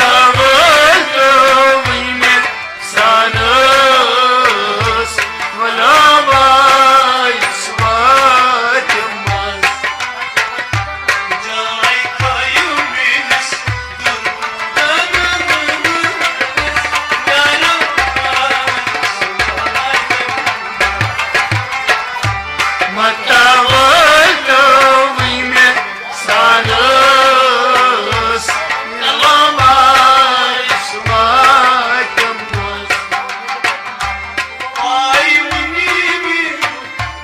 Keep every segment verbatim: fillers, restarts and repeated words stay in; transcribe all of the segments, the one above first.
وٲتۍ تو وٕنہِ سانَس غلامَس واتہِ منٛز۔ جاے تھٲیِو میٛٲنِس درودَن منٛز۔ متاوٲتۍ تو وٕنہِ سانَس غلامَس واتہِ منٛز۔ آے وٕنی مےٚ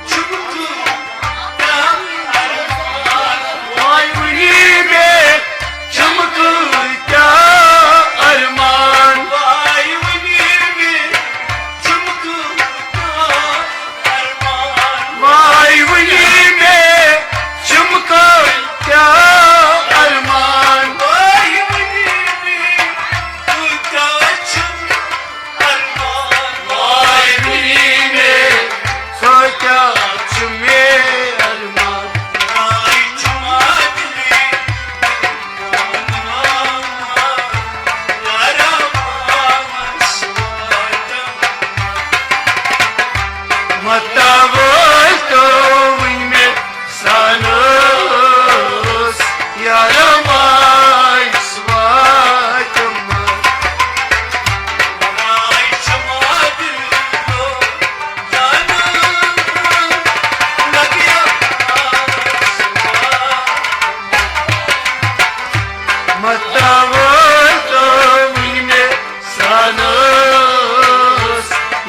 جُمکہٕ کیٛاہ ارمان۔ آے وٕنی مےٚ جُمکہٕ کیٛاہ ارمان۔ آے وٕنی مےٚ جُمکہٕ کیٛاہ ارمان۔ آے وٕنی مےٚ جُمکہٕ کیٛاہ ارمان۔ آے وٕنی مےٚ جُمکہٕ کیٛاہ چھُم ارمان۔ آے وٕنی مےٚ، سُہ کیٛاہ چھُ مےٚ ارمان۔ آے چھُم عادلی متاوٲتۍ تو وٕنہِ مےٚ سانَس یارَس واتہِ منٛز۔ متاوٲتۍ تو وٕنہِ مےٚ سانَس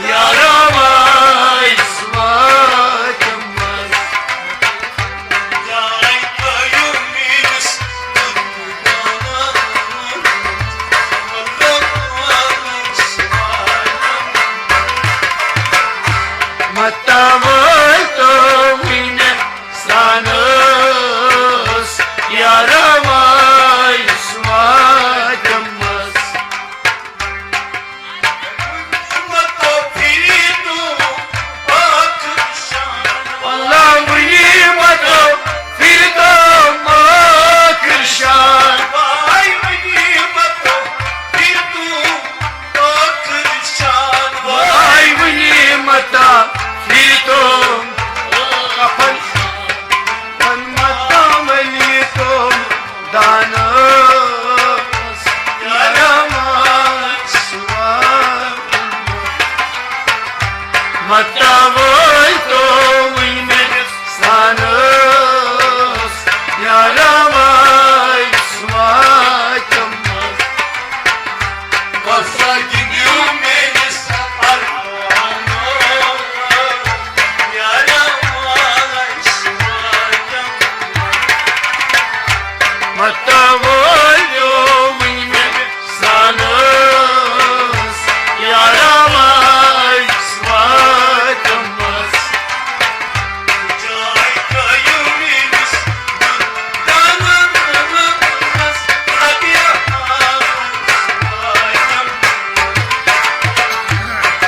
یارَس واتہِ منٛز۔ جاے تھٲیِو میٛٲنِس متاوٲتۍ تو وٕنہِ سانَس یارَس واتہِ منٛز۔ اللہ وٕنی متو پھر تو ٲخٕر شان۔ آے وٕنی متو پھر تو کفن پن متو ولی تو دانس یارَس واتہِ منٛز۔ متاوٲتۍ تو وٕنہِ سانَس یارَس واتہِ منٛز۔ وَسا گِنٛدِو میٛٲنِس ارمانَس یارَس واتہِ منٛز۔ متاوٲتۍ تو وٕنہِ سانَس یارَس واتہِ منٛز۔ جاے تھٲیِو میٛٲنِس دانَس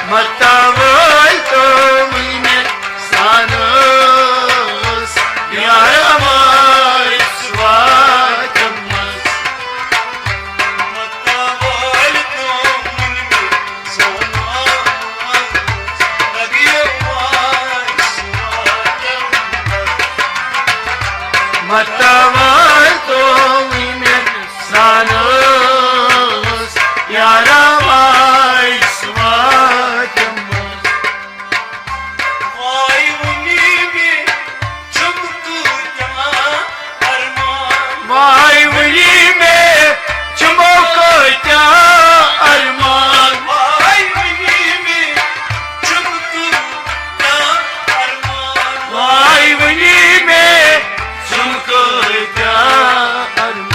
متاوٲتۍ تو وٕنہِ سانَس یارَس واتہِ منٛز۔ متاوٲتۍ تو وٕنہِ سانَس یارَس واتہِ منٛز۔ آے وٕنی مےٚ جُمکہٕ کیٛاہ ارمان۔ آے وٕنی مےٚ جُمکہٕ کیٛاہ ارمان۔ آے وٕنی مےٚ جُمکہٕ کیٛاہ ارمان۔ آے وٕنی مےٚ جُمکہٕ کیٛاہ ارمان۔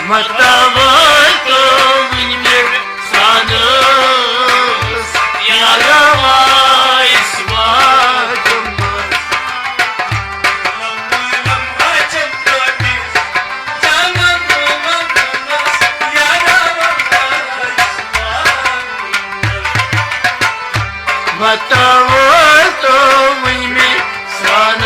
متاوٲتۍ تو وٕنہِ سانَس یارَس واتہِ منٛز۔ بتاو تو وٕنۍ مےٚ سرٛان